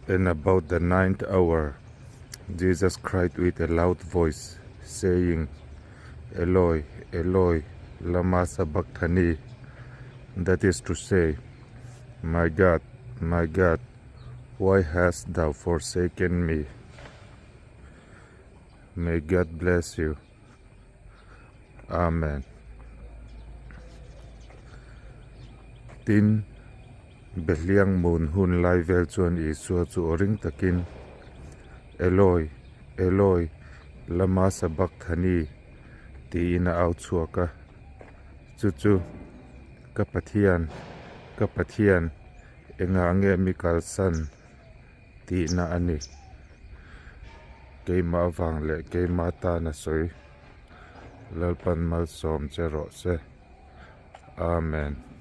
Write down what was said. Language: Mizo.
And about the ninth hour, Jesus cried with a loud voice, saying, Eloi, Eloi, lama sabachthani? That is to say, My God, my God, why hast thou forsaken me? May God bless you. Amen. Tin, Behliang mun hun lai vel chuan Isua chu aw ring takin, Eloi, Eloi, lama sabachthani? tiin a au chhuak a. Chu chu, Ka Pathian, ka Pathian, engah nge mi kalsan? tihna a ni. Keimah avang leh keimah tan a sawi. Lalpan malsawm che rawh se. Amen.